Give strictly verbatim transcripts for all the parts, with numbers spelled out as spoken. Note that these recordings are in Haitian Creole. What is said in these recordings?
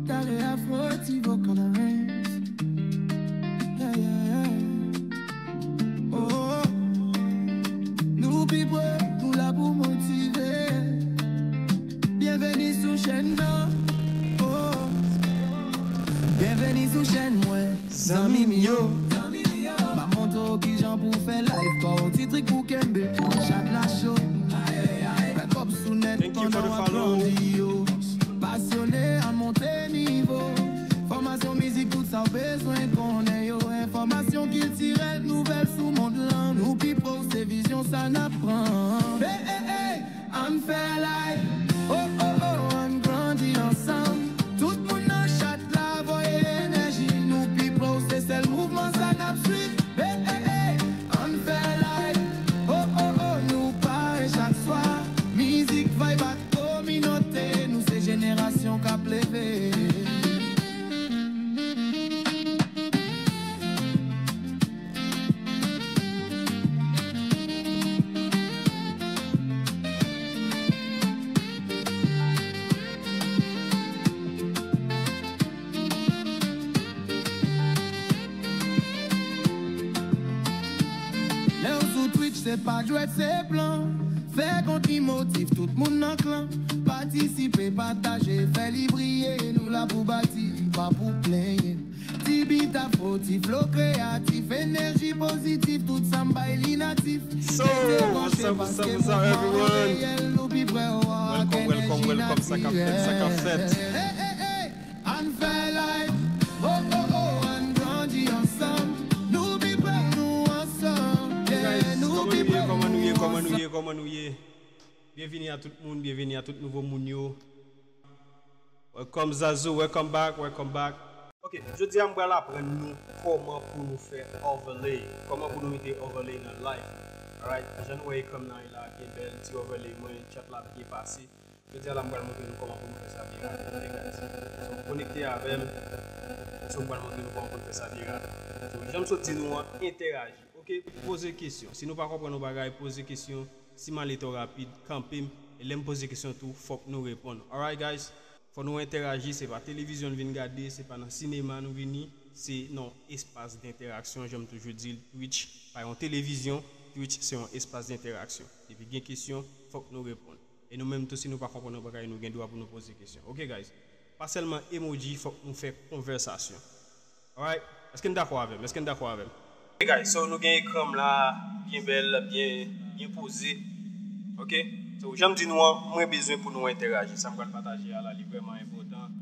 Dale afro ti vocal arrange. Yeah, yeah, yeah. Oh, oh. Nou pi pre, nou la pou motive. Byenveni sou chèn nan. Oh. Byenveni sou chèn mwen. Zanmi m yo. M ap montre w kijan pou fè live. Kò w ti trik pou kenbe. Chat la cho. Fè kòb sou nèt pandan w ap grandi yo. Pasyone an monte nivo. Fòmasyon mizik, tout sa w bezwen konnen yo. Enfòmasyon kiltirèl, nouvèl sou mond lan. Nou pi pre w, se vizyon sa n ap pran. Hey, hey, hey, ann fè live. Oh, oh, oh, ann grandi ansanm. Tout moun nan chat la, voye enèji. Nou pi pre w, se sèl mouvman sa n ap swiv. Hey, hey, hey, ann fè live. Oh, oh, oh, nou pare chak swa. Mizik, vibe ak kominote. Nou se jenerasyon k ap leve. Lè w sou Twitch, se pa jwèt, se plan. Fè kont ki motiv tout moun nan klan. Patisipe, pataje, fè li briye. Nou la pou bati, pa pou plenyen. Ti bit afro, ti flo kreyatif, enèji pozitif, tout sa m bay li natif. So, rete branche, what's up, what's up, paske what's up, mouvman an everyone? Reyèl, nou pi pre w a. Welcome, welcome, welcome. Sa k ap fèt, sa k ap fèt. Hey, hey, hey, hey. Ann fè live. Oh, oh, oh, ann grandi ansanm. Nou pi pre, nou ansanm. Yeah, guys, nou pi pre, nou ansanm. Kòman nou ye, kòman nou ye, kòman nou ye, kòman nou ye? Byenvini a tout moun, byenvini a tout nouvo moun yo. Welcome Zazou, welcome back, welcome back. Ok, jodi a m pral aprann nou kòman pou nou fè overlay, kòman pou nou mete overlay nan live. Alright, jan nou wè ekran m nan la, byen bèl, ti overlay mwen, chat la byen pase. Jodi a la m pral montre nou kòman pou nou fè sa byen rapid, ok guys? So, konekte avè m, so m pral montre nou kòman pou nou fè sa byen rapid. So, jan m sot di nou an, entèyaji. Ok, poze kesyon. Si nou pa konprann yon bagay, poze kesyon. Si m ale twò rapid, kanpe m. E lè m poze kesyon tou, fòk nou reponn. Alright, guys? Fò nou entèraji. Se pa televizyon n vin gade, se pa nan sinema nou vini. Se nan yon espas dentèraksyon. Jan m toujou di l, Twitch pa yon televizyon. Twitch se yon espas dentèraksyon. Depi gen kesyon, fòk nou reponn. E nou menm tou, si nou pa konprann yon bagay, nou gen dwa pou nou poze kesyon. Ok, guys? Pa sèlman emoji, fòk nou fè konvèsasyon. Alright? Èske n dakò avè m? Èske n dakò avè m? Ok, guys, so nou gen ekran m la, byen bèl, byen, byen poze. Ok? So, jan m di nou an, mwen bezwen pou nou entèraji. Sa m pral pataje a la, li vrèman enpòtan.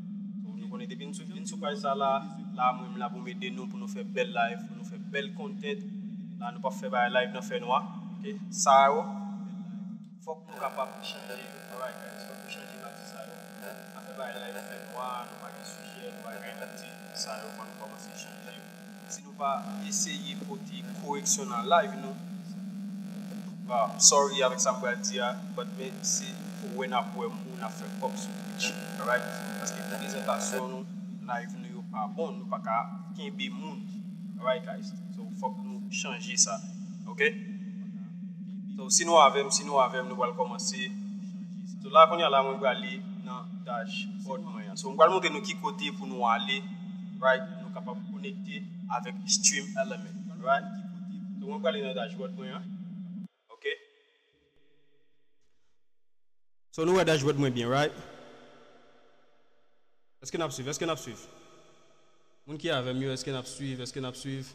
So, nou konnen depi n sou, vin sou paj sa la, la, mwen m la pou m ede nou, pou nou fè bèl live, pou nou fè bèl content. La, nou p ap fè bagay live nan fènwa. Ok? Sa yo, fòk nou kapab chanje yo. Alright, guys, fòk nou chanje pati sa yo. Afè bagay la yo fè nwa, nou pa gen sijè, nou pa gen ayiti, sa yo, fò nou kòmanse chanje yo. Si nou pa eseye pote koreksyon nan live nou, ah, sorry avèk sa m pral di a, but men se pou wè n ap wè moun ap fè kòb sou Twitch. Alright? Paske prezantasyon nou, live nou yo pa bon, nou pa ka kenbe moun. Alright, guys? So, fòk nou chanje sa. Ok? So, si nou avè m, si nou avè m, nou pral kòmanse. So, la, kounye a la, mwen prale nan dashboard mwen an. So, mwen pral montre nou ki kote pou nou ale, right? Nou kapab konekte avèk Stream Element, right? So, mwen prale nan dashboard mwen an. Ok? So, nou wè dashboard mwen byen, right? Èske n ap swiv? Èske n ap swiv? Moun ki avè m yo, èske n ap swiv? Èske n ap swiv?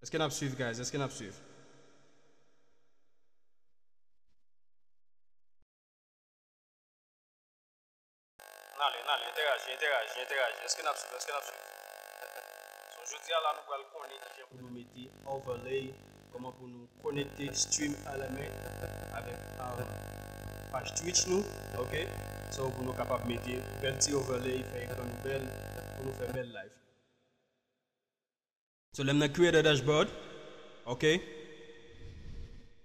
Èske n ap swiv, guys? Èske n ap swiv? N ale, n ale, entèraji, entèraji, entèraji. Èske n ap swiv? Èske n ap swiv? So, jodi a la, nou pral konnen kijan pou nou mete overlay, kòman pou nou konekte Stream Element avèk, um, paj Twitch nou, ok? So, pou nou kapab mete bèl ti overlay, fè ekran nou bèl, pou nou fè bèl live. So, lè m nan Creator Dashboard, ok?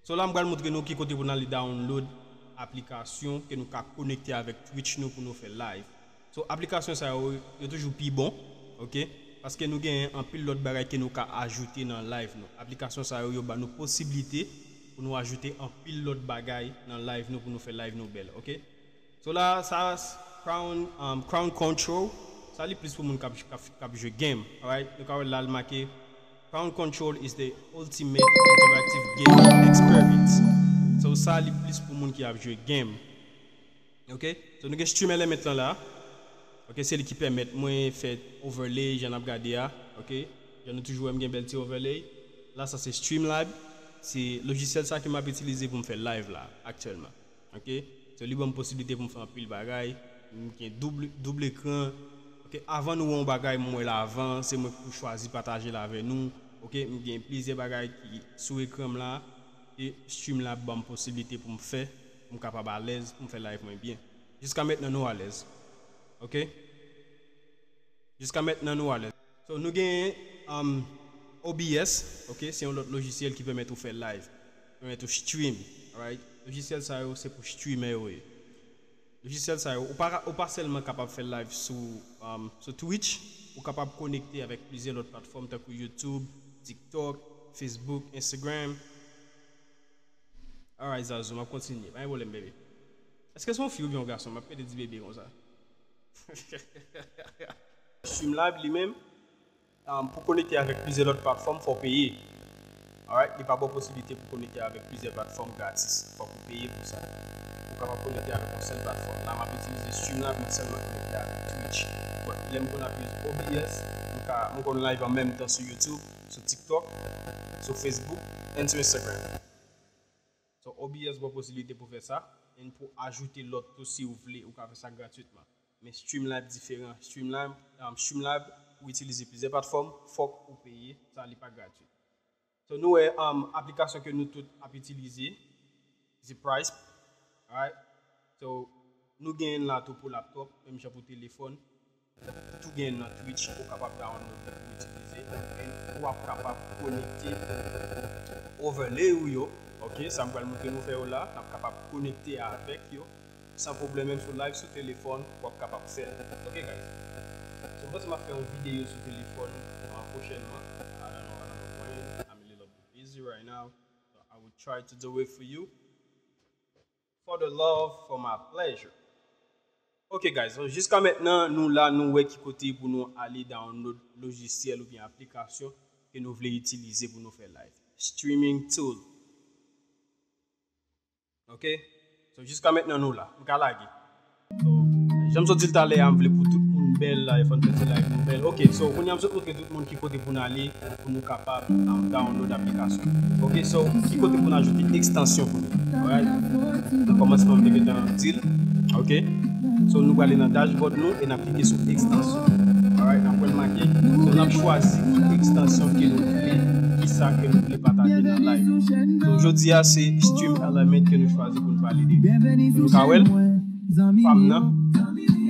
So, la, m pral montre nou ki kote pou n ale download aplikasyon ke nou ka konekte avèk Twitch nou pou nou fè live. So, aplikasyon sa yo, yo toujou pi bon, ok? Paske nou gen anpil lòt bagay ke nou ka ajoute nan live nou. Aplikasyon sa yo, yo ba nou posiblite pou nou ajoute anpil lòt bagay nan live nou, pou nou fè live nou bèl, ok? So la, sa, Crown, um, Crown Control, sa li plis pou moun k ap, k ap, k ap jwe game, alright? Nou ka wè la, l make, Crown Control is the ultimate interactive gaming experience. So sa, li plis pou moun ki ap jwe game. Ok? So nou gen Stream Element lan la. Ok, se li ki pèmèt mwen fè overlay, jan n ap gade a. Ok? Jan nou toujou wè m gen bèl ti overlay. La, sa se Streamlab. Se lojisyèl sa ke m ap itilize pou m fè live la, aktyèlman. Ok? So li ban m posiblite pou m fè anpil bagay. M gen doub, doub ekran. Ok, avan nou wè yon bagay m wè la avan, se mwen ki pou chwazi pataje l avè nou. Ok, m gen plizyè bagay ki sou ekran m la. E Streamlab ban m posiblite pou m fè, pou m kapab alèz, pou m fè live mwen byen. Jiska mentnan nou alèz. Ok? Jiska mentnan nou alèz. So, nou gen um, O B S, ok? Se yon lòt lojisyèl ki pèmèt ou fè live, pèmèt ou stream, alright? Lojisyèl sa yo, se pou streamer yo ye. Lojisyèl sa yo, ou pa, ou pa sèlman kapab fè live sou, um, sou Twitch, ou kapab konekte avèk plizyè lòt platfòm tankou YouTube, TikTok, Facebook, Instagram. Alright, Zazou, m ap kontinye. Pa gen pwoblèm, bebe. Èske se yon fi oubyen yon gason? M ap rete di bebe konsa. Streamlab li menm, um, pou konekte avèk plizyè lòt platfòm, fò w peye. Alright, li pa ba w posiblite pou konekte avèk plizyè platfòm gratis. Fòk ou peye pou sa. Ou kapab konekte avèk yon sèl platfòm. La, m ap itilize Streamlab, mwen sèlman konekte avèk Twitch. But lè m konn ap use O B S, m ka, m konn live an menm tan sou YouTube, sou TikTok, sou Facebook, and sou Instagram. So, O B S ba w posiblite pou fè sa, and pou ajoute lòt tou si w vle, ou ka fè sa gratwitman. Men Streamlab diferan. Streamlab, um, Streamlab, ou itilize plizyè platfòm, fòk ou peye, sa li pa gratwit. So, nou wè, um, aplikasyon ke nou tout ap itilize, se Price, alright? So, nou genyen l la tou pou laptop, menm jan pou telefòn. Tou genyen nan Twitch, ou kapab download pou itilize, and ou ap kapab konekte overlay ou yo. Ok, sa m pral montre nou fè yo la, n ap kapab konekte avèk yo san pwoblèm, menm sou live, sou telefòn, w ap kapab fè l. Ok, guys. So, m panse m ap fè yon videyo sou telefòn, uh, pwochènman. I don't know, I don't know when. I'm a little bit busy right now. So I will try to do it for you. For the love, for my pleasure. Ok, guys, so jiska mentnan, nou la, nou wè ki kote pou nou ale download lojisyèl oubyen aplikasyon ke nou vle itilize pou nou fè live. Streaming tool. Ok? So, jiska mentnan, nou la. M ka lage. So, jan m sot di l talè a, m vle pou tout moun bèl la, e fò n fè ti live nou bèl. Ok, so, kounye a m sot montre tout moun ki kote pou n ale, pou nou kapab, um, download aplikasyon. Ok, so, ki kote pou n ajoute ekstansyon pou nou? Alright? Nan kòmansman, m te gentan di l. Ok? So, nou prale nan dashboard nou e n ap klike sou ekstansyon. Alright? N ap wè l make. So, n ap chwazi ki ekstansyon ke nou vle, ki sa ke nou vle pataje nan live. So, jodi a, se Stream Element ke nou chwazi pou nou pale de li. So, nou ka wè l. Pa m nan.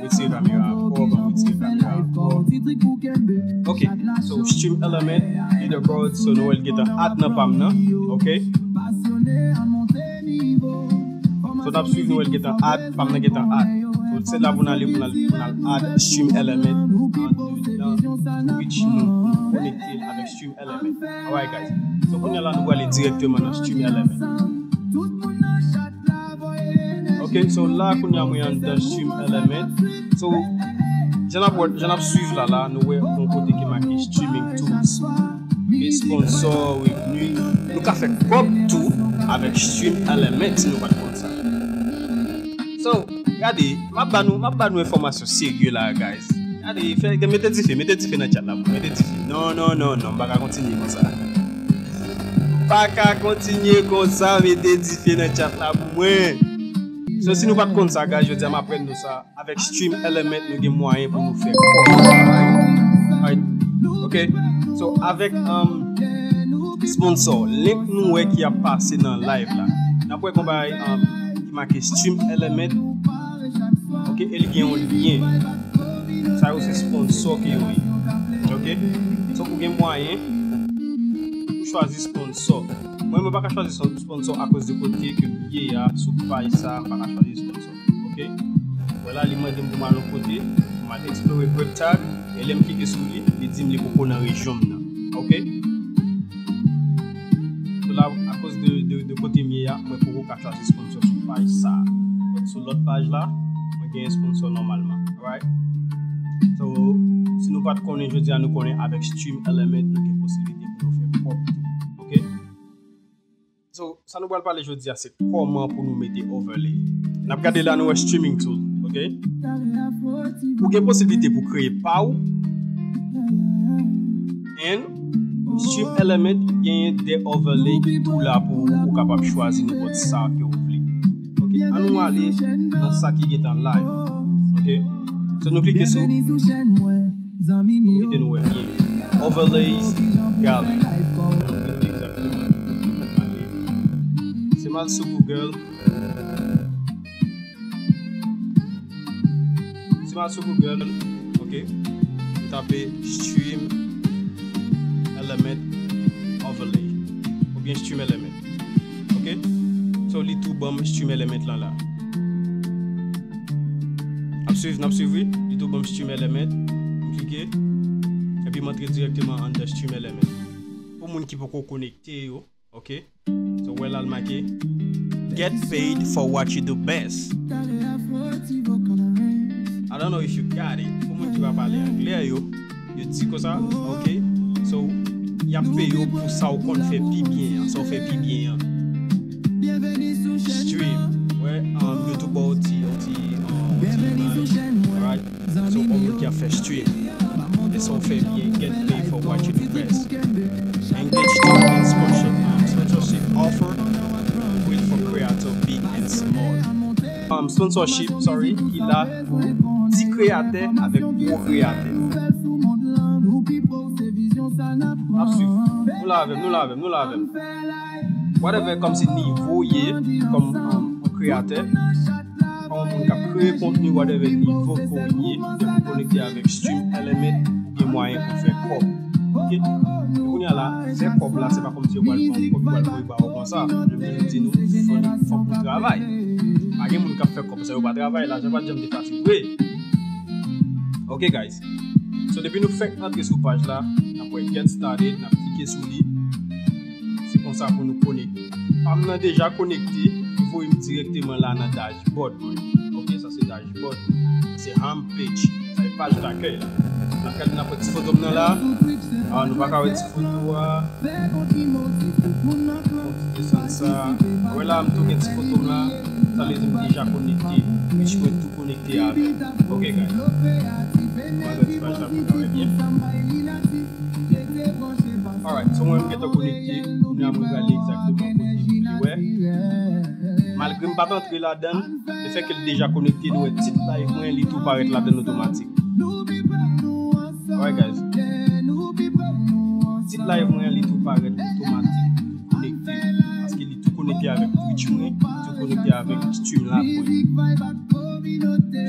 Retire kamera ankò, ban m retire kamera ankò. Ok, so Stream Element, leaderboard, so nou wè l gentan add nan pa m nan, ok? So n ap swiv, nou wè l gentan add, pa m nan gentan add. So se la pou n ale, pou n al, pou n al add Stream Element andedan Twitch nou, pou n konekte l avèk Stream Element. Alright, guys. So, kounye a la, nou prale dirèkteman nan Stream Element. Ok, so la, kounye a, mwen anndan Stream Element. So, jan n ap wè, jan n ap swiv la, la, nou wè yon kote ki make Streaming Tools. Ok, sponsor, revenu. Nou ka fè kòb tou avèk Stream Element si nou pa t konn sa. So, gade, m ap ba nou, m ap ba nou enfòmasyon serye la, guys. Gade, fè, mete dife, mete dife nan chat la, mete dife. Non, non, non, non, m pa ka kontinye konsa. M pa ka kontinye konsa, mete dife nan chat la pou mwen. So, si nou pa t konn sa, guys, jodi a m aprann nou sa. Avèk Stream Element, nou gen mwayen pou nou fè kòb. Alright? Ok? So, avèk, um, sponsor, link nou wè ki ap pase nan live la. N ap wè konbay, um, ki make Stream Element. Ok, e li gen yon lyen. Sa yo se sponsor ke yo ye. Ok? So, ou gen mwayen pou chwazi sponsor. Mwen, mwen pa ka chwazi sponsor akoz de kote ke m ye a, sou paj sa, m pa ka chwazi sponsor. Ok? Vwala, li mande m pou m al yon kote, pou m al explore Grape Tag, e lè m klike sou li, li di m li poko nan rejyon m nan. Ok? So la, akoz de, de de kote m ye a, mwen poko ka chwazi sponsor sou paj sa. But sou lòt paj la, mwen gen sponsor nòmalman. Alright? So, si nou pa t konnen jodi a, nou konnen avèk Stream Element, nou gen posiblite pou nou fè kòb tou. Ok? So, sa nou pral pale jodi a, se kòman pou nou mete overlay. N ap gade la, nou wè streaming tool, ok? Ou gen posiblite pou kreye pa w, and Stream Element genyen de overlay ki tou la pou ou kapab chwazi nenpòt sa ke ou vle. Ok, an nou ale nan sa ki gentan live. Ok, so nou klike sou, pou kite nou wè byen. Overlays Gallery. Se m al sou Google. Si m al sou Google, ok, m tape Stream Element Overlay oubyen Stream Element, ok. So li tou ban m Stream Element lan la. N ap swiv, n ap swiv, wi. Li tou ban m Stream Element. M klike epi m antre dirèkteman anndan Stream Element. Pou moun ki poko konekte yo, ok. So wè la l make, "Get paid for what you do best." I don't know if you got it. Pou moun ki pa pale anglè yo, yo di konsa, ok. So y ap peye w pou sa w konn fè pi byen an, sa w fè pi byen an. Stream, wè, um, YouTube ba w ti, ti, um, ti imaj. Alright. So, yon moun ki ap fè stream. E sa w fè byen, get paid for what you do best. Engage to sponsorship, um, sponsorship offer, great for creator, big and small. Um, sponsorship, sorry, ki la pou ti kreyatè avèk gwo kreyatè. N ap swiv. Nou la avè m, nou la avè m, nou la avè m. Whatever, kòmsi nivo w ye, kòm, um, yon kreyatè, kòm yon moun k ap kreye kontni, whatever nivo ke w ye, depi w konekte avèk Stream Element, gen mwayen pou w fè kòb. Ok? E kounye a la, fè kòb la, se pa kòmsi yo pral pran kòb, yo pral voye ba w konsa. Menm jan yo di nou, fò nou, fòk nou travay. Pa gen moun k ap fè kòb san yo pa travay, lajan pa t janm te fasil vre. Ok, guys. So, depi nou fèk antre sou paj la, n ap wè Get Started, n ap klike sou li. Se konsa pou nou konekte. Pa m nan deja konekte, li voye m dirèkteman la nan dashboard mwen. Ok, sa se dashboard mwen. Se home page. Sa se paj dakèy la. N ap gade, n ap wè ti foto m nan la. Ah, nou pa ka wè ti foto a. Fon ti desann sa. Wè la, m tou gen ti foto m la. Sa vle di m deja konekte. Twitch mwen tou konekte avè l. Ok, guys. Mwen gade ti paj la pou nou wè byen. Alright, so mwen m gentan konekte. Kounye a mwen prale egzakteman kote m vle wè. Malgre m pa t antre ladan l, lefètke l deja konekte, nou wè tit live mwen, li tou parèt ladan l otomatik. Alright, guys. Tit live mwen, li tou parèt otomatik konekte. Paske li tou konekte avèk Twitch mwen, li tou konekte avèk Streamlabs mwen.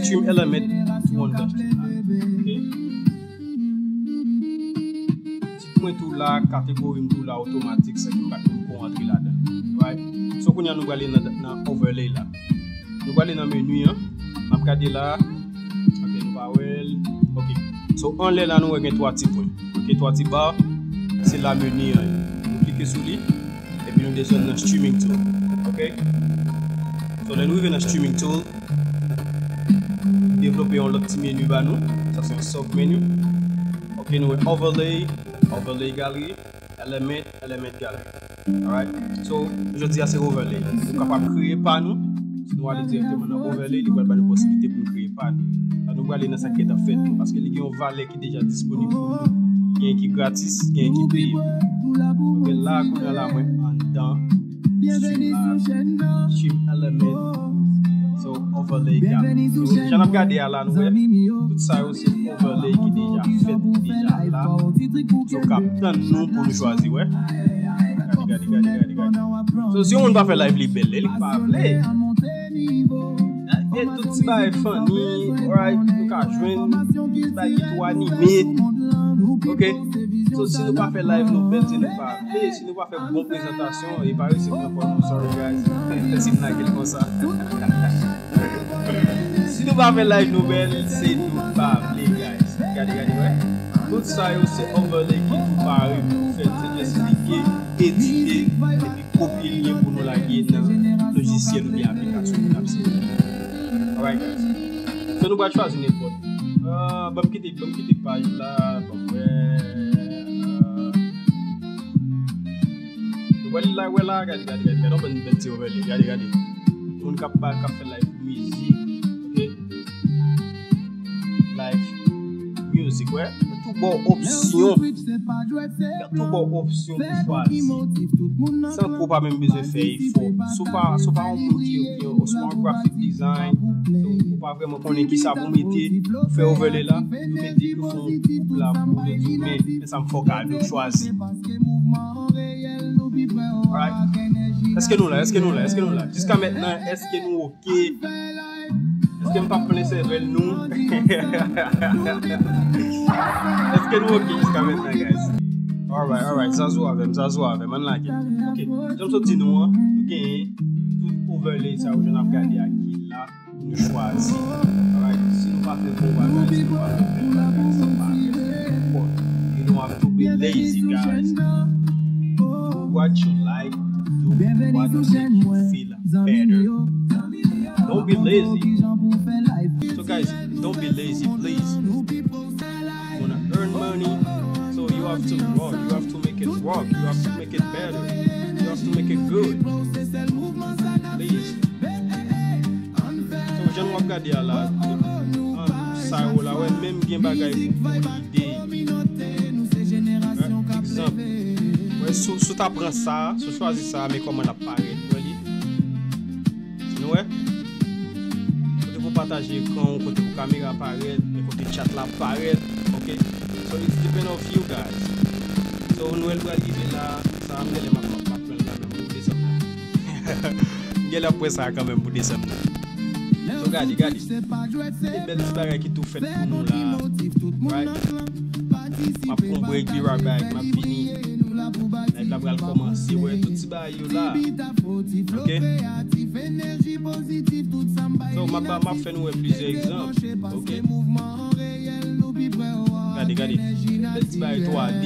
Stream Element tou anndan Streamlabs. Ok? Tit mwen tou la, kategori m tou la otomatik, san ke m pa t menm ko antre ladan. Right? So, kounye a nou prale nan, nan overlay la. Nou prale nan meni an. N ap gade la. Ok, nou pa wè l. Ok. So, anlè la, nou wè gen twa ti pwen. Ok, twa ti ba. Se la meni an ye. Nou klike sou li. Epi nou desann nan streaming tool. Ok? So, lè nou rive nan streaming tool, devlope yon lòt ti meni ba nou. Sa se yon sub menu. Ok, nou wè overlay, overlay gallery, element, element gallery. Alright? So, jodi a se overlay. Nou kapab kreye pa nou. Si nou ale dirèkteman nan overlay, li pral ba nou posiblite pou nou kreye pa nou. La nou prale nan sa ki gentan fèt yo, paske li gen yon valè ki deja disponib pou nou. Gen ki gratis, gen ki peye. Ok, la, kounye a la, mwen anndan Streamlabs, Stream Element, so, overlay gallery. So, jan n ap gade a la, nou wè, tout sa yo se overlay ki deja fèt deja la. So, k ap tann nou pou nou chwazi, wè. Gade, gade, gade, gade, gade. So, si yon moun pa fè live li bèl, li pa vle. E tout ti bagay funny, alright, nou ka jwenn ti bagay ki tou anime. Ok? So, si nou pa fè live nou bèl, se nou pa vle. Si nou pa fè bon prezantasyon, e pa resi pran fò nou, sorry guys. Si m lage l konsa. Si nou pa fè live nou bèl, se nou pa vle, guys. Gade, gade, wè. Tout sa yo se overlay ki tou pare pou fè. Se just li kopye, edite, epi kopye lyen pou nou lage nan lojisyèl oubyen aplikasyon nou t ap site. Alright, guys. So, nou pral chwazi nenpòt. Ah, ban m kite, ban m kite paj la, ban m wè. Ah. Nou wè l la, wè la, gade, gade, gade, gade, yon bèl ti overlay, gade, gade. Moun k ap ba, k ap fè live mizik, ok? Live music, wè. Yo tou ba w opsyon. Yo tou ba w opsyon pou chwazi. San ke w pa menm bezwen fè efò. Si w pa, si w pa yon moun ki, ki, si w pa yon graphic design, si w pa vrèman konnen kisa pou mete, pou fè overlay la, yo mete yo fè yon gwoup la pou yo di, men, men sa m fè w kado, chwazi. Alright. Èske nou la? Èske nou la? Èske nou la? Jiska mentnan, èske nou oke? Èske m p ap plen sèvèl nou? Èske nou oke jiska mentnan, guys? Alright, alright. Zazou avè m, zazou avè m. Ann lage. Ok. Jan m sot di nou an, nou genyen tout overlay sa yo jan n ap gade a ki la. Nou chwazi. Alright, si nou pa fè bon bagay, si nou pa fè bèl bagay, sa pa fè nenpòt. You don't have to be lazy, guys. Do what you like, do what make you feel better. Don't be lazy. So, guys, don't be lazy, please. You wanna earn money, so you have to work. You have to make it work. You have to make it better. You have to make it good. Please. So, jan w ap gade a la, tout, um, sa yo la, wè, menm gen bagay pou, pou lide. Wè, egzanp. Wè, si w, si w ta pran sa, si w chwazi sa, men kòman l ap parèt. Wè li? Nou wè? Kote pou pataje ekran w, kote pou kamera parèt, men kote chat la parèt. Ok? So, it's depend of you guys. So, nou wè l pral rive la, sa, m genlè m ap, m ap, m ap pran l kanmenm pou desanm nan. M genlè ap pran sa kanmenm pou desanm nan. So, gade, gade. Se bèl ti bagay ki tou fèt pou nou la. Right? M ap pran break, be right back. M ap vini. Live la pral kòmanse, wè, tout ti bagay yo la. Ok? So, m ap, m ap fè nou wè plizyè egzanp. Ok? Gade, gade. Bèl ti bagay twa D.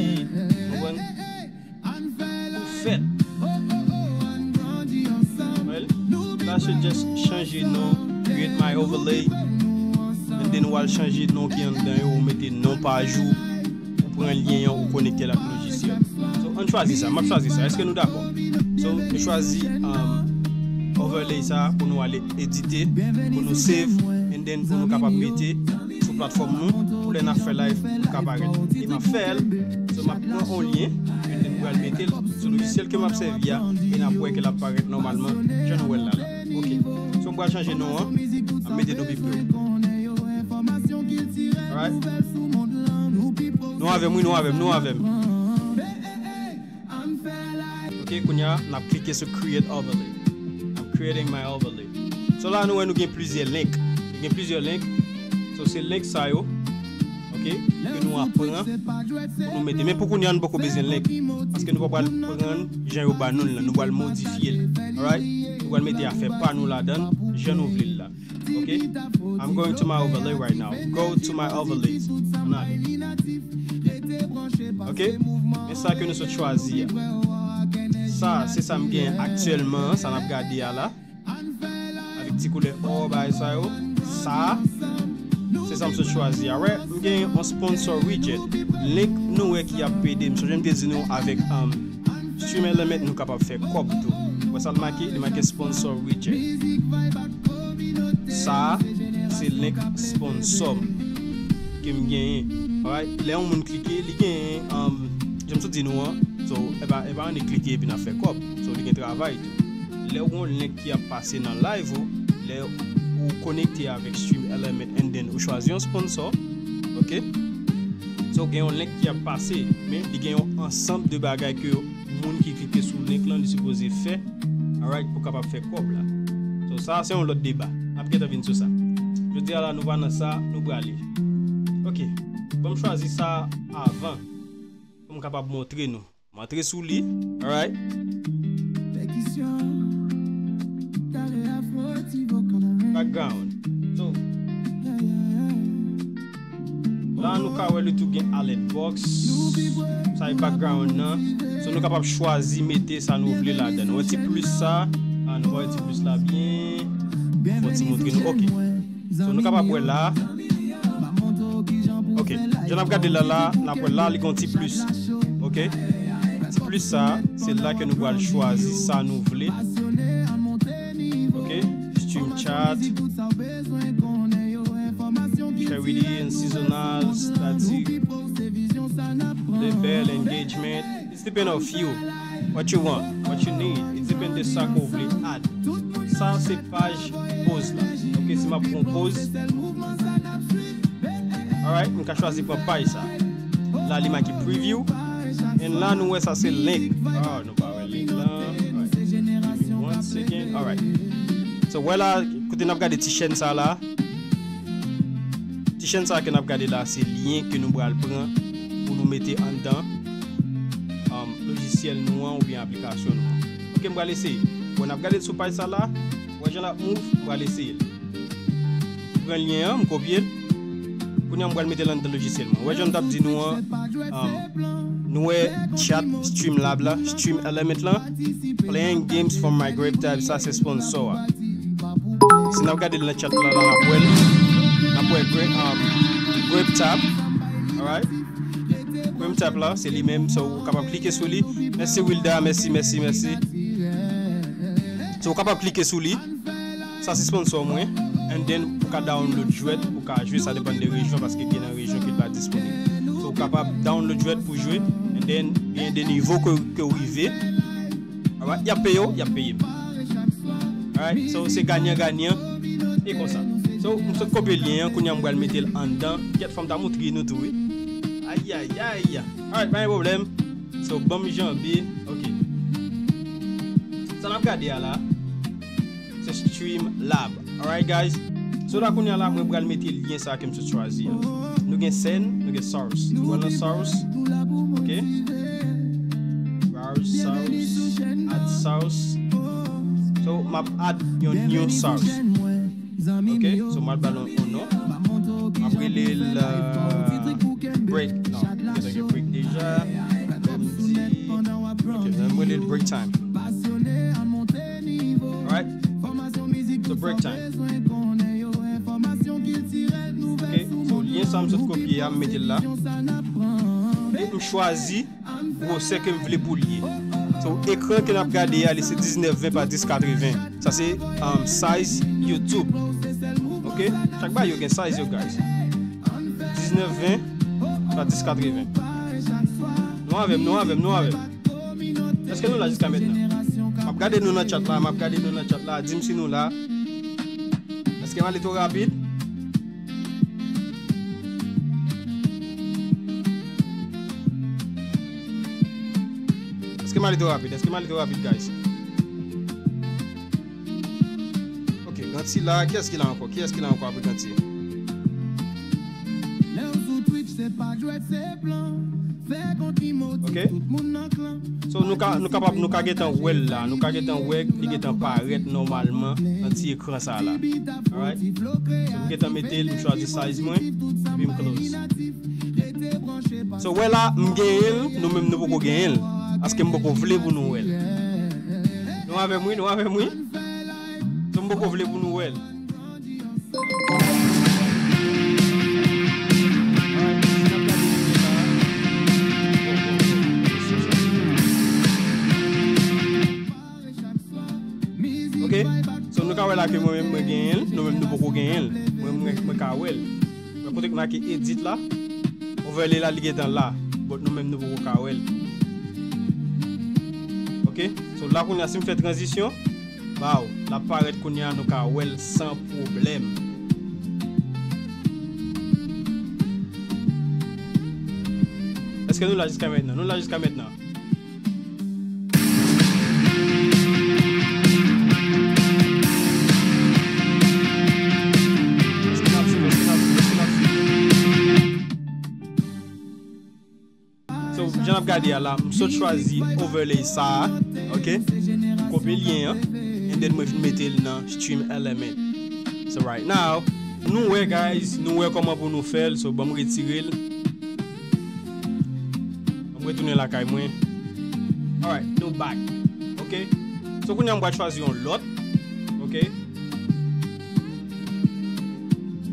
Konprann? Pou fèt. Well, la se just chanje non, create my overlay. And then w al chanje non ki anndan yo, ou mete non paj ou, ou pran lyen an, ou konekte l ak lojisyèl. So, ann chwazi sa, m ap chwazi sa. Èske nou dakò? So, nou chwazi, um, overlay sa pou nou ale edite, pou nou save, and then pou nou kapab mete sou platfòm nou, pou lè n ap fè live, pou l ka parèt. E m ap fè l, so m ap pran yon lyen, and then m pral mete l sou lojisyèl ke m ap sèvi a, e n ap wè ke l ap parèt nòmalman, jan nou wè l la la. Ok. So m pral chanje non an, m ap mete non pi pre. Alright? Nou avè m, wi, nou avè m, nou avè m. Ok, kounye a, n ap klike sou create overlay. I'm creating my overlay. So la, nou wè nou gen plizyè link. Nou gen plizyè link. So se link sa yo. Ok, ke nou ap pran pou nou mete. Men pou kounye a, nou poko bezwen link. Paske nou pa pral pran jan yo ba nou l lan. Nou pral modifye l. Alright? Nou pral mete afè pa nou ladan l, jan nou vle l la. Ok? I'm going to my overlay right now. Go to my overlays. Ann ale. Ok? Men sa ke nou sot chwazi a. Sa, se sa m gen aktyèlman, sa n ap gade a la. Avèk ti koulè or, bagay sa yo. Sa, se sa m sot chwazi a. Wè, m gen yon sponsor widget. Link nou wè ki ap pede m. Sonje m te di nou avèk, um, Stream Element nou kapab fè kòb tou. Wè sa l make? Li make sponsor widget. Sa a, se link sponsor m ke m genyen. Alright? Lè yon moun klike, li genyen, um, jan m sot di nou an. So, e pa, e pa annik klike epi n ap fè kòb. So, li gen travay tou. Lè w gen yon link ki ap pase nan live ou, lè ou konekte avèk Stream Element and then ou chwazi yon sponsor, ok? So, gen yon link ki ap pase, men li gen yon ansanm de bagay ke moun ki klike sou link lan, li sipoze fè, alright, pou kapab fè kòb la. So, sa, se yon lòt deba. N ap gentan vin sou sa. Jodi a la, nou pa nan sa, nou prale. Ok, ban m chwazi sa avan, pou m kapab montre nou. M antre sou li, alright. Background. So, la nou ka wè li tou gen alert box. Sa e background nan. So, Nou kapab chwazi mete sa nou vle ladan. Nou wè ti plis sa. Ah, nou wè ti plis la byen. Fò ti montre nou. Ok. So, nou kapab wè la. Ok. Jan n ap gade la, la, n ap wè la, li gon ti plis. Ok. Ti plis sa, se la ke nou pral chwazi sa nou vle. Ok. Stream chat. Charity and seasonal, static, label, engagement. It's depend of you. What you want, what you need. It depend de sa ke w vle add. Sa se paj poz la. Ok, si m ap pran poz. Alright, m ka chwazi pran paj sa. La li make preview. And la nou wè sa se link. Oh, nou pa wè link la. Alright. Give me one second. Alright. So, wè la, kote n ap gade ti chèn sa la. Ti chèn sa ke n ap gade la, se lyen ke nou pral pran pou nou mete anndan, um, lojisyèl nou an oubyen aplikasyon nou an. Ok, m pral eseye. Bon, n ap gade sou paj sa la. Wè jan l ap move, m pral eseye l. M pran lyen an, m kopye l. Kounye a, m pral mete l anndan lojisyèl mwen. Wè jan m t ap di nou an, um, nou wè chat Streamlab la, Stream Element la. Playing games from my Grape Tab, sa se sponsor a. Si n ap gade l nan chat la, la, n ap wè l. N ap wè Grape, um, Grape Tab. Alright? Grape Tab la, se li menm, so ou kapab klike sou li. Mèsi Wilda, mèsi, mèsi, mèsi. So ou kapab klike sou li. Sa se sponsor mwen. And then ou ka download jwèt, ou ka jwe, sa depann de rejyon, paske gen nan rejyon ki pa disponib. So ou kapab download jwèt pou jwe, and then gen de nivo ke, ke w rive. Alright, y ap peye w, y ap peye m. Alright, so se ganyan ganyan. E konsa. So, m sot kopye lyen an, kounye a m pral mete l anndan. Kèt, fò m ta montre nou tou, wi. Ayayay. Alright, pa gen pwoblèm. So, ban m janbe. Ok. Sa n ap gade a la, se Streamlab. Alright, guys. So, la kounye a la, mwen pral mete lyen sa ke m sot chwazi a. Nou gen send, nou gen source. Nou pral nan source. Ok. Browse source, add source. So, m ap add yon new source. Ok, so m al ba l yon non. M ap rele l, euh, break. Non, gentan gen break deja. Kòm di, ok, m rele l break time. Alright. So break time. Ok, so lyen sa m sot kopye a, m mete l la. E m chwazi gwosè ke m vle pou l ye. So, ekran ke n ap gade a, li se diznèf ven pa dis katreven. Sa se, um, size YouTube. Ok? Chak bagay yo gen size yo, guys. Diznèf ven pa dis katreven. Nou avè m, nou avè m, nou avè m. Èske nou la jiska mentnan? M ap gade nou nan chat la, m ap gade nou nan chat la. Di m si nou la. Èske m ale twò rapid? Èske m ale twò rapid? Èske m ale twò rapid, guys? Ok, Ganti la. Kiyès ki la ankò? Kiyès ki la ankò apre Ganti? Ok. So, nou ka, nou kapab, nou ka gentan wè l la. Nou ka gentan wè li gentan parèt nòmalman nan ti ekran sa la. Alright? So, m gentan mete l, m chwazi size mwen, epi m close. So, wè la, m genyen l, nou menm nou poko genyen l. Paske m poko vle pou nou wè l. Nou avè m, wi, nou avè m, wi. So, m poko vle pou nou wè l. Ok, so nou ka wè la ke mwen menm mwen genyen l, nou menm nou poko genyen l. Mwen, mwen, mwen ka wè l. Mwen kote k make edit la, overlay la li gentan la, but nou menm nou poko ka wè l. Ok, so la kounye a si m fè tranzisyon, waw, l ap parèt kounye a, nou ka wè l san pwoblèm. Èske nou la jiska mentnan? Nou la jiska mentnan. So, jan n ap gade a la, m sot chwazi overlay sa a, ok? M kopye lyen an, and then mwen vin mete l nan Stream Element. So, right now, nou wè, guys, nou wè kòman pou nou fè l, so, ban m retire l. Ban m retounen lakay mwen. Alright, nou back. Ok. So kounye a m pral chwazi yon lòt. Ok.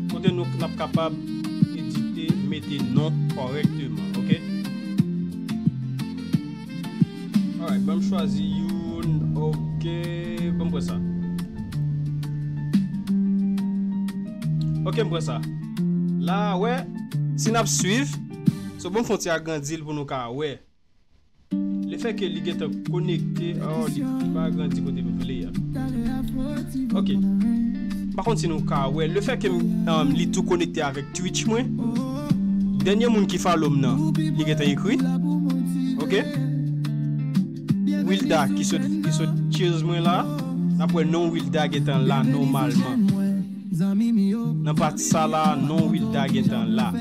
Kote nou n ap kapab edite, mete non kòrèkteman. Ok. Alright, ban m chwazi youn. Ok. Ban m pran sa. Ok, m pran sa. La, wè, si n ap swiv, so ban m fè yon ti agrandi l pou nou ka wè. Lefètke li gentan konekte, oh, li, li pa agrandi kote m vle a. Ok. Pa konn si nou ka wè. Lefètke, um, li tou konekte avèk Twitch mwen. Dènye moun ki follow m nan, li gentan ekri. Ok. Wilda ki sot, ki sot cheers mwen la. N ap wè non Wilda gentan la nòmalman. Nan pati sa la, non Wilda gentan la.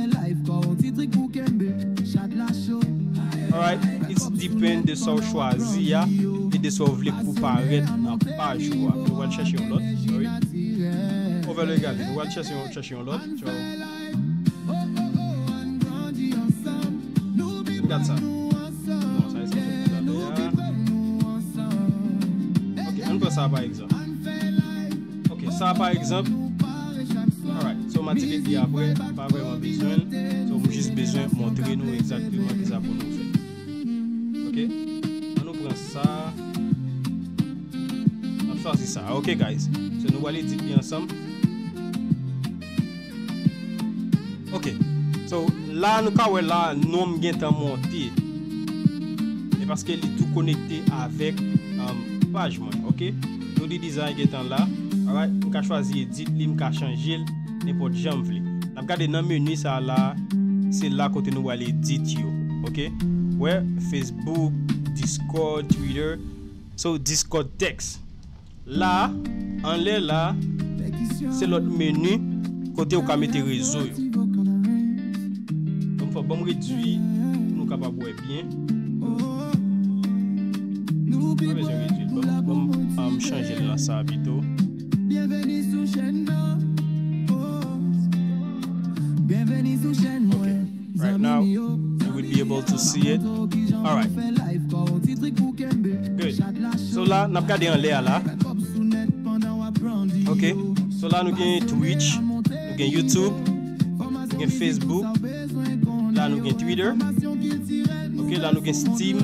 Alright, it's depend de sa w chwazi a e de sa w vle pou parèt nan paj ou a. Nou pral chèche yon lòt. Sorry. Overlay gade, nou pral chèche yon, chèche yon lòt. So, gad sa. Bon, sa e sa. Ok, ann pran sa pa egzanp. Ok, sa pa egzanp. Alright, so m a delete li apre, pa vrèman bezwen l. So m jis bezwen montre nou egzakteman kisa pou nou fè. Ok, ann nou pran sa. N ap chwazi sa. Ok, guys. So nou pral edit li ansanm. Ok. So, la nou ka wè la, non m gentan monte. E paske li tou konekte avèk, um, paj mwen, ok? Dodi Design gentan la. Alright, m ka chwazi edit li, m ka chanje l nenpòt jan m vle. N ap gade nan meni sa la, se la kote nou pral edit yo, ok? Wè, Facebook, Discord, Twitter. So, Discord text. La, anlè la, se lòt meni kote ou ka mete rezo yo. Ban m fè, ban m redui pou nou kapab wè byen. Pa bezwen redui l, ban m, ban m, um, chanje l nan sa pito. Ok. Right now, you will be able to see it. Alright. Good. So la, n ap gade anlè a la. Ok. So la, nou gen Twitch, nou gen YouTube, nou gen Facebook, la nou gen Twitter. Ok, la nou gen Steam.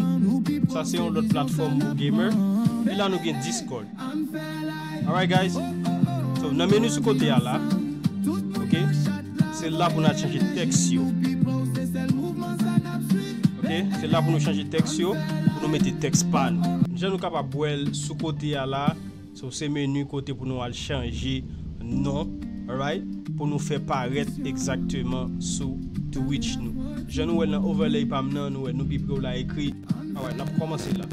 Sa se yon lòt platfòm pou gamer. E la nou gen Discord. Alright, guys. So, nan meni sou kote a la, ok, se la pou n al chanje tèks yo. Ok, se la pou nou chanje tèks yo, pou nou mete tèks pa nou. Jan nou kapab wè l sou kote a la, so, se meni kote pou nou al chanje non, alright, pou nou fè parèt egzakteman sou Twitch nou. Jan nou wè l nan overlay pa m nan, nou wè Nubi Pro la ekri. Alright, n ap kòmanse la.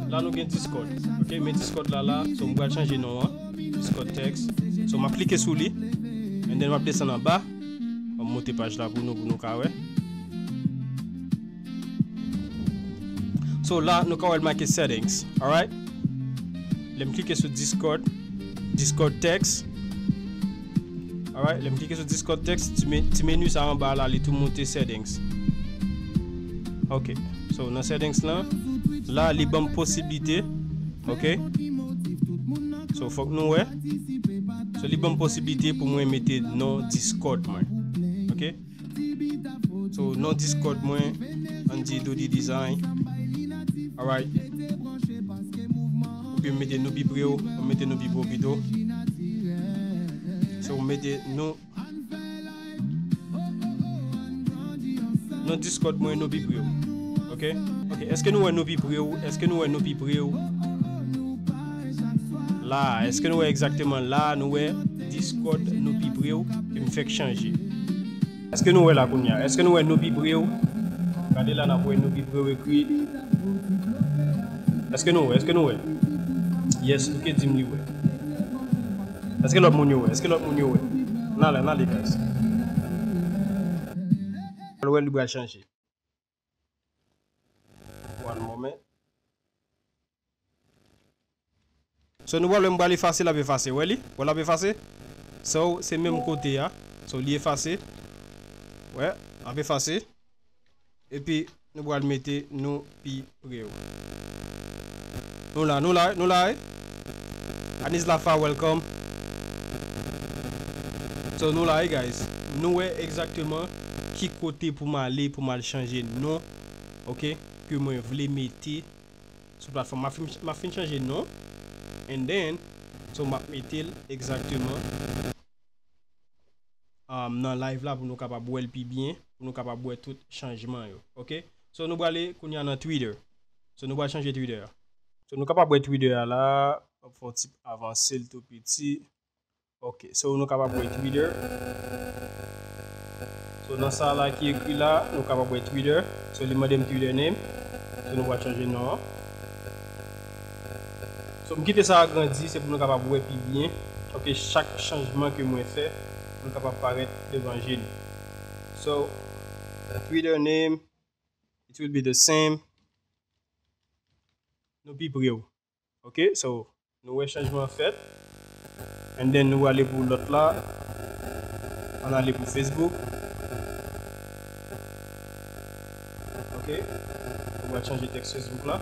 La nou gen Discord. Ok, men Discord la la. So, m pral chanje non an. Discord text. So, m ap klike sou li. And then m ap desann anba. M ap monte paj la pou nou, pou nou ka wè. So, la nou ka wè l make settings. Alright? Lè m klike sou Discord, Discord text. Alright, lè m klike sou Discord text, ti me-, ti meni sa anba la, li tou monte settings. Ok. So, nan settings lan, la, li ban m posiblite. Ok. So, fòk nou wè. So, li ban m posiblite pou mwen mete non Discord mwen. Ok. So, non Discord mwen, ann di Dodi Design. Alright. Oubyen m mete Nubi Pro, m mete Nubi Pro pito. So, m mete nou. Non Discord mwen, Nubi Pro. Ok? Ok, èske nou wè Nubi Pro? Èske nou wè Nubi Pro? La, èske nou wè egzakteman la, nou wè Discord Nubi Pro, ke m fèk chanje. Èske nou wè la kounye a? Èske nou wè Nubi Pro? Gade la, n ap wè Nubi Pro ekri. Èske nou wè? Èske nou wè? Yes, ok, di m li wè. Èske lòt moun yo wè? Èske lòt moun yo wè? N ale, n ale, guys. Pral wè li pral chanje. One moment. So, nou pral wè m pral efase, l ap efase. Wè li? Wè l ap efase? So, se menm kote a. So, li efase. Wè, l ap efase. Epi, Nou pral mete nou pi pre w. Nou la, nou la, nou la, wi. Anislafa, welcome. So, nou la, wi, guys. Nou wè egzakteman ki kote pou m ale, pou m al chanje non, ok, ke mwen vle mete sou platfòm. M ap fin, m ap fin chanje non, and then, so, m ap mete l egzakteman um, nan live la pou nou kapab wè l pi byen, pou nou kapab wè tout chanjman yo. Ok? So, nou prale kounye a nan Twitter. So, nou pral chanje Twitter a. So, nou kapab wè Twitter a la, m ap fè yon ti avanse l tou piti. Ok, so, nou kapab wè Twitter. So, nan sa la ki ekri la, nou kapab wè Twitter. So, li mande m Twitter name. So, nou pral chanje non an. So, m kite sa agrandi, se pou nou kapab wè pi byen. Ok, chak chanjman ke mwen fè, pou l kapab parèt devan je nou. So, Twitter name, it will be the same. Nou pi pre w. Ok, so, nou wè chanjman fèt. And then, nou ale pou lòt la. Ann ale pou Facebook. Ok. Nou pral chanje tèks Facebook la.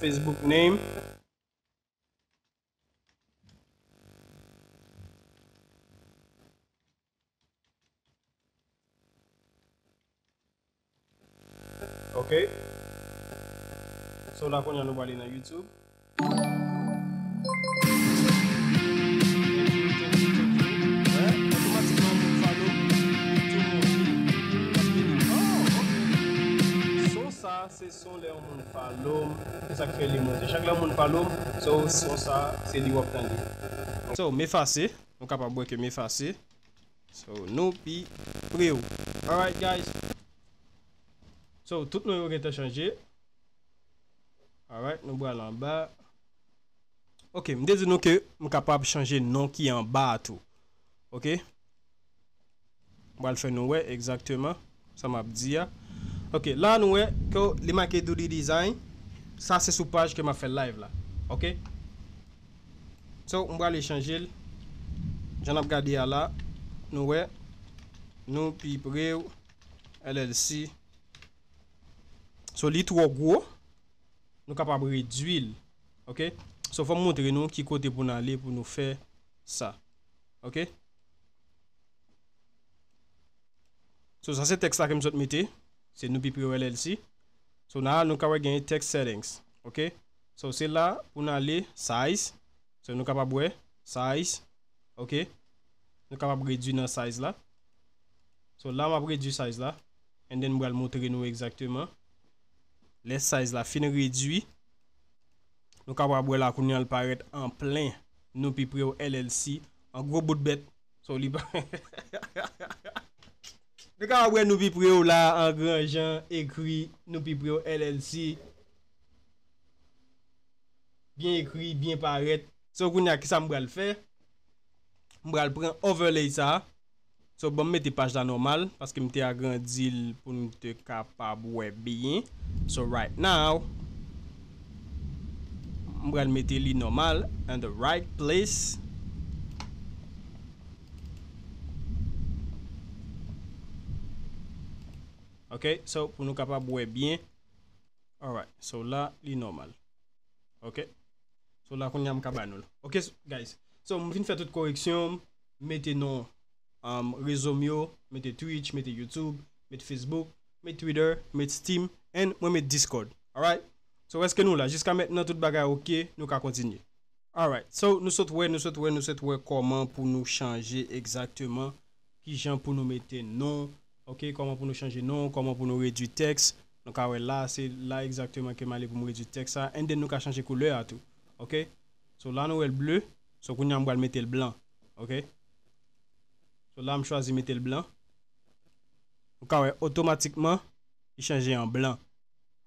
Facebook name. Ok. So, la kounye a nou prale nan YouTube. Thank you, thank you, thank you. Wè, otomatikman, moun follow m. Tou moun. Paske li, oh, ok. Son sa, se son lè yon moun follow m. Se sa k fè li monte. Chak lè yon moun follow m, so, son sa, se li w ap tande. So, m efase. Nou kapab wè ke m efase. So, nou pi pre w. Alright, guys. So, tout non yo gentan chanje. Alright, nou pral anba. Ok, m te di nou ke m kapab chanje non ki anba a tou. Ok? M pral fè nou wè egzakteman sa m ap di a. Ok, la nou wè ke li make Doody Design. Sa se sou paj ke m ap fè live la. Ok? So, m prale chanje l. Jan n ap gade a la, nou wè, nou pi pre w, L L C. So, li twò gwo. Nou kapab redwi l. Ok? So, fò m montre nou ki kote pou n ale pou nou fè sa. Ok? So, sa se tèks la ke m sot mete. Se nou pi pre w L L C. So, la, nou ka wè genyen text settings. Ok? So, se la pou n ale size. So, nou kapab wè size. Ok? Nou kapab redwi nan size la. So, la, m ap redwi size la. And then, m pral montre nou egzakteman. Lè size la fin redwi, nou kapab wè la kounye a l parèt an plen. Nou pi pre w L L C. An gwo bout bèt. So, li pa. Nou kapab wè nou pi pre w la an gran jan ekri nou pi pre w L L C. Byen ekri, byen parèt. So, kounye a, kisa m pral fè? M pral pran overlay sa a. So, ban m mete paj la nòmal, paske m te agrandi l pou n te kapab wè byen. So, right now, m pral mete li nòmal in the right place. Ok, so, pou nou kapab wè byen. Alright, so la, li nòmal. Ok. So la, kounye a m ka ba nou l. Ok, s-, guys. So, m fin fè tout koreksyon, m mete non, um, rezo m yo, mete Twitch, mete YouTube, mete Facebook, mete Twitter, mete Steam, and mwen mete Discord. Alright? So, èske nou la? Jiska mentnan, tout bagay ok, nou ka kontinye. Alright. So, nou sot wè, nou sot wè, nou sot wè kòman pou nou chanje egzakteman, kijan pou nou mete non, ok, kòman pou nou chanje non, kòman pou nou redwi tèks. Nou ka wè la, se la egzakteman ke m ale pou m redwi tèks sa. And then nou ka chanje koulè a tou. Ok? So la nou wè l ble. So kounye a m pral mete l blan. Ok? So la m chwazi mete l blan. Ou ka wè otomatikman li chanje an blan.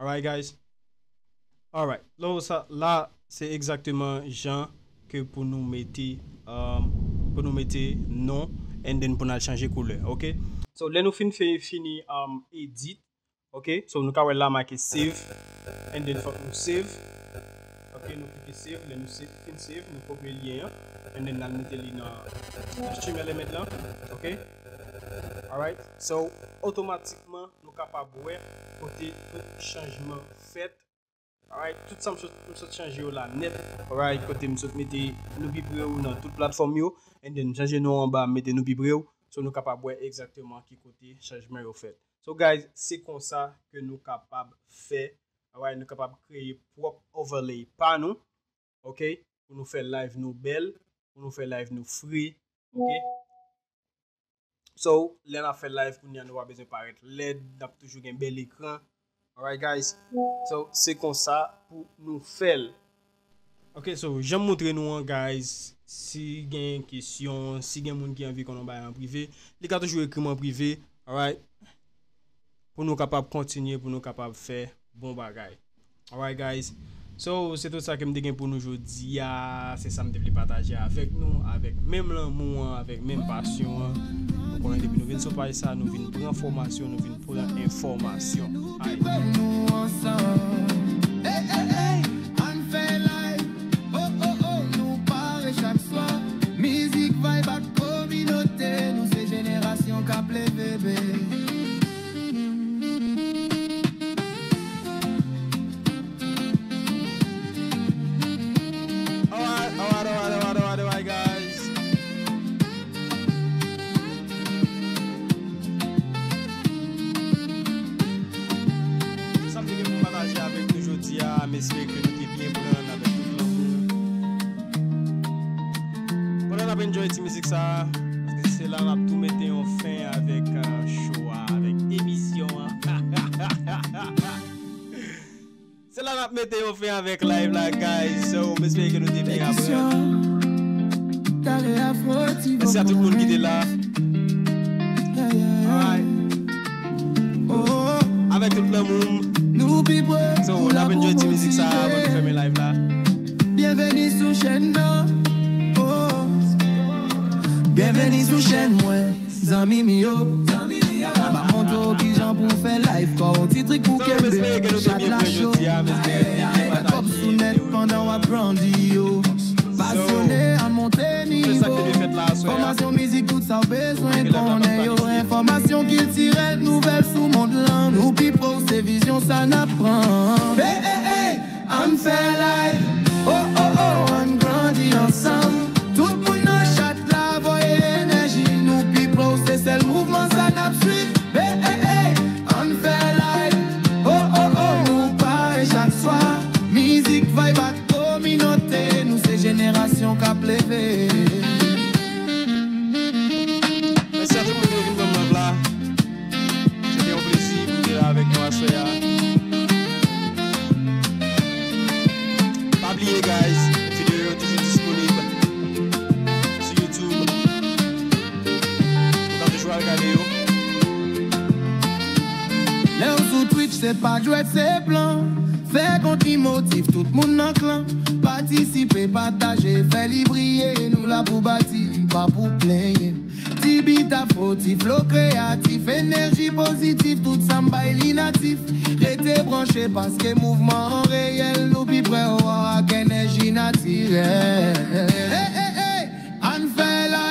Alright, guys? Alright. La, sa, la, se egzakteman jan ke pou nou mete, um, pou nou mete non, and then pou n al chanje koulè, ok? So, lè nou fin fè, fini, um, edit, ok? So, nou ka wè la make save, and then fòk nou save. Ok, nou klike save, lè nou save, fin save, nou kopye lyen an. and then n al mete li nan, nan stream element lan, ok? Alright, so otomatikman nou kapab wè kote tout chanjman fèt. Alright, tout sa m sot, m sot chanje yo la nèt. Alright, kote m sot mete nou pi pre w nan tout platfòm yo, and then m chanje non anba, m mete nou pi pre w, so nou kapab wè egzakteman ki kote chanjman yo fèt. So guys, se konsa ke nou kapab fè, alright, nou kapab kreye pwòp overlay pa nou, ok, pou nou fè live nou bèl, pou nou fè live nou fre, ok. So lè n ap fè live kounye a, nou pa bezwen parèt lèd, n ap toujou gen bèl ekran. Alright guys, so se konsa pou nou fè l. Ok, so jan m montre nou an guys, si gen kesyon, si gen moun ki anvi konn yon bagay an prive, li ka toujou ekri m an prive, alright, pou nou kapab kontinye, pou nou kapab fè bon bagay. Alright guys, so se tout sa ke m te gen pou nou jodi a, se sa m te vle pataje avèk nou, avèk menm lanmou an, avèk menm pasyon an. Nou konnen depi nou vin sou paj sa, nou vin pran fòmasyon, nou vin pran enfòmasyon. Alright. Ann fè live, oh oh oh, nou pare chak swa. Mizik, vibe ak kominote, nou se jenerasyon k ap leve, baby. Alright, alright, alright, alright, alright, alright, guys. Se sa m te gen pou m pataje avèk nou jodi a. M espere ke nou te byen pran avèk tout lanmou. Pandan n ap enjoy ti mizik sa, paske se la n ap tou mete yon fen avèk, euh, show a, avèk emisyon an. Se la n ap mete yon fen avèk live la, guys. So, m espere ke nou te byen aprann. Mèsi a tout moun ki te la. Alright. Avèk tout lanmou m. So, n ap enjoy ti mizik sa avan nou fèmen live la. Byenveni sou chèn nan. Oh. Byenveni sou chèn mwen. Zanmi m yo, m ap montre w kijan pou w fè live pa w. Ti trik pou kenbe chat la cho. Kòb sou nèt pandan w ap grandi yo. Pasyone, ann monte nivo. Enfòmasyon, mizik, tout sa w bezwen konnen yo. Enfòmasyon kiltirèl, nouvèl sou mond lan. Nou pi pre w, se vizyon sa n ap pran. Hey, hey, hey. Ann fè live, oh oh oh, ann grandi ansanm. Tout moun nan chat la, voye enèji, nou pi pre w, se sèl mouvman sa n ap swiv. Hey, hey, hey, ann fè live, oh oh oh, nou pare chak swa. Mizik, vibe ak kominote, nou se jenerasyon k ap leve. Mèsi a tout moun ki te vin ban m love la. Se te yon plezi pou m te la avèk nou aswè a. Pa bliye, guys, videyo yo toujou disponib sou YouTube. Ou ka toujou al gade yo. Lè w sou Twitch, se pa jwèt, se plan. Fè kont li motiv tout moun nan klan. Patisipe, pataje, fè li briye. Nou la pou bati, pa pou plenyen. Ti bit afro, ti flo kreyatif, enèji pozitif, tout sa m bay li natif. Rete branche paske mouvman an reyèl, nou pi pre w ak enèji natirèl. Hey, hey, hey, ann fè la.